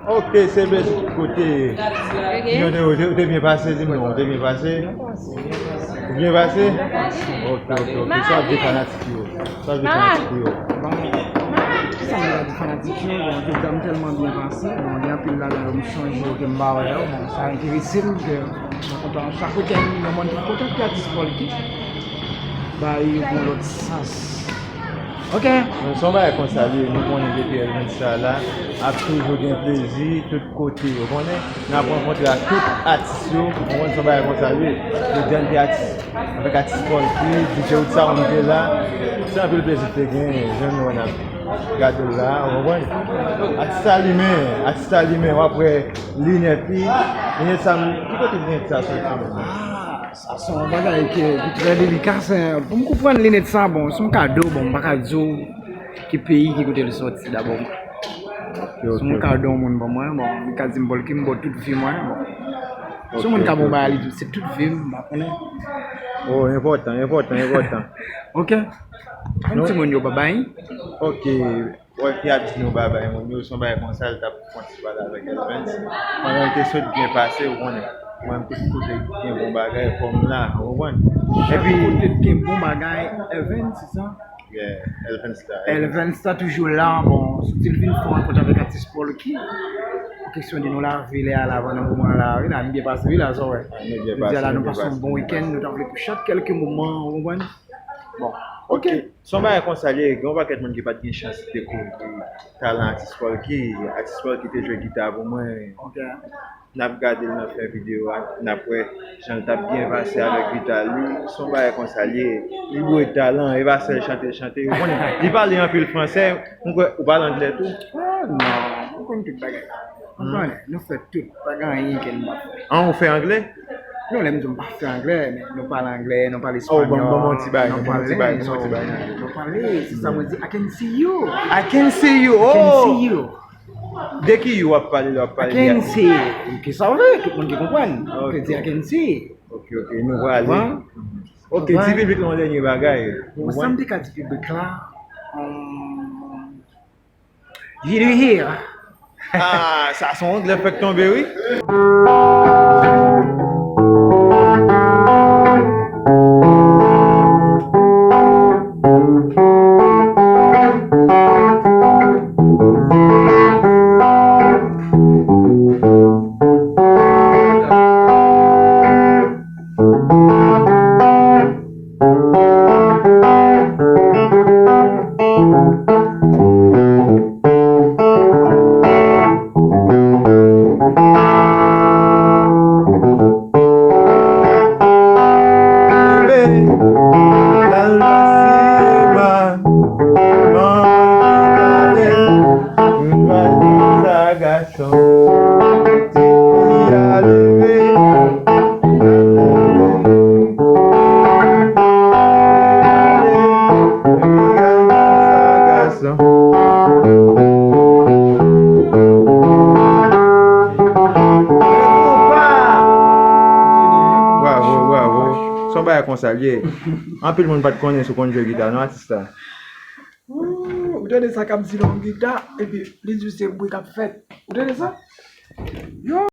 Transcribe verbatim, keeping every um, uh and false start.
Ok, se bèl tout kote. Ok. Ou te, ou te, ou te byen pase, di m non, ou te byen pase? Ou byen pase? Ok, ok, ok. Sa ap di fanatik yo? Sa ap di fanatik yo? Bon, kisa m ta di fanatik yo? Bon, tout dam tèlman byen pase. Bon, gen anpil ladan yo m chanje yo ke m pa wè yo. Bon, sa enterese m ke mwen kontan chak kote m nan mond tout kote ki atis Polky. Ba yo yon lòt sans. Ok. Men se yon bagay konsa li ye, nou konnen depi Elvens sa la, ap toujou gen plezi tout kote, ou konnen, n ap rankontre ak tout atis yo, ou konprann, se yon bagay konsa li ye. Jodi a n te atis, avèk atis Polky, D J Wood Sound te la, se anpil plezi te gen, jan nou wè n ap gade l la, ou konprann. Atis la limen, atis la limen, w ap wè linèt li, linèt sa, ki kote linèt sa soti menm? Ah, sa se yon bagay ki, ki trè delika, se, pou m konprann linèt sa, bon, se yon kado, bon, m pa ka di w ki peyi, ki kote l soti dabò. Ok, ok, ok. Se yon kado yon moun ban mwen, bon, li ka di m Polky, m ba w tout vi mwen, bon. Se yon moun ka ba w bagay li, se tout vi m, m pa konnen. Oh, enpòtan, enpòtan, enpòtan. Ok. Ann timoun yo babay. Ok. Wè ki ap di nou babay, moun yo, se yon bagay konsa, li t ap fè yon ti pale avèk Elvens. Pandan l te sot byen pase, ou konnen. Mwen, m te kote gen bon bagay, fò m la, ou konprann? Epi kote gen bon bagay, Elvens, se sa? Yeah, Elvens la. Elvens la toujou la, bon, si l vin fè yon rankont avèk atis Polky, pou kesyon de nou lave lè a la, pandan moman la, wi la, nou byen pase, wi la, sa w wè. Ah, nou byen pase, nou byen pase. Jodi a la, nou pase yon bon wikenn, nou ta vle pou chak kèlke moman, ou konprann? Bon, ok. Ok. Se yon bagay konsa li ye, gen yon pakèt moun ki pa t gen chans dekouvri talan atis Polky. Atis Polky te jwe gita pou mwen. Ok. N ap gade l nan fen videyo a, n ap wè jan l t ap byen pase avèk gita li. Se yon bagay konsa li ye. Li boure talan, e pa sèl chante l chante. Ou konnen, li pale anpil fransè, m kwè ou pale anglè tou? Ah, non, m konn tout bagay. Ou konnen, nou fè tout, pa gen anyen ke nou pa fè. An, ou fè anglè? Non, lè m di m pa fè anglè, men nou pale anglè, nou pale espanyòl, oh, ban m, ban m yon ti bagay, ban m yon ti bagay, ban m yon ti bagay. Nou pale, se sa mwen di, I can see you. I can see you, oh! I can see you. De ki you w ap pale lè w ap pale de I can see you. Ki sa w vle, tout moun ki konprann. Ok. Ke di I can see. Ok, ok, nou prale. Bon. Ok, di piblik la yon dènye bagay. Bon, sa m te ka di piblik la, um, Jiri hira. Ah, sa se yon lè fèk tonbe, wi. Sa gason, ti fi a leve. Sa gason. Bravo, bravo. Se yon bagay konsa l ye. Anpil moun pa t konnen si w konn jwe gita, non, atis la. Ooh, ou tande sa k ap di nan yon gita, epi li di se bri k ap fèt. Ou tande sa? Yo!